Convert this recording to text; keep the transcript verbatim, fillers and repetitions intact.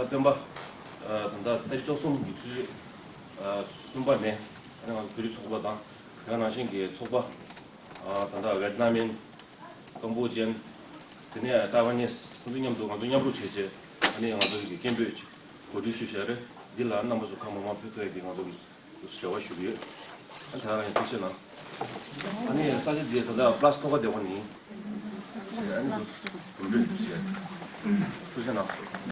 གཟའ་སྤེན་པ། ད་ལྟ་ཏ་རིག་བཅུ་གསུམ་གྱི་ཆུ་ཚོད་གསུམ་པ་ནས་ཨ་ནི་ང་ཚོ་བོད་རིགས་ཚོགས་པ་དང་དེ་ག་ནང་བཞིན་གྱི་ཚོགས་པ། ད་ལྟ་ཝེད་ནམ་ཡིན། ཀམ་བོ་ཇི་ཡན། དེ་ནས་ཏའེ་ཝན་ནིས་ཁོང་ཚོ་མཉམ་དུ་ང་ཚོ་མཉམ་རུབ་བྱས་རྗེས་ཨ་ནི་ང་ཚོ་གི་སྐད་འབོད་ཅིག་གོ་སྒྲིག་ཞུས་བཞག་རེད། འདི་ལ་རྣམ་པ་ཚོ་གང་མང་མང་ཕེབས་ཐུབ་ཡ་གི་ང་ཚོ་གི་ཞུ་བ་ཞུ་གི་ཡོད། ཨ་ད་ཡང་ཐུགས་རྗེ་གནང་། ཨ་ནི་ས་ཆ་འདི་ད་ལྟ་པ་ལ་སི་ཐོག་ཁ་བདེ་བ་ནི། ཨ་ནི་གོམ་བགྲོད་བྱས། ཐུགས་རྗེ་གནང་།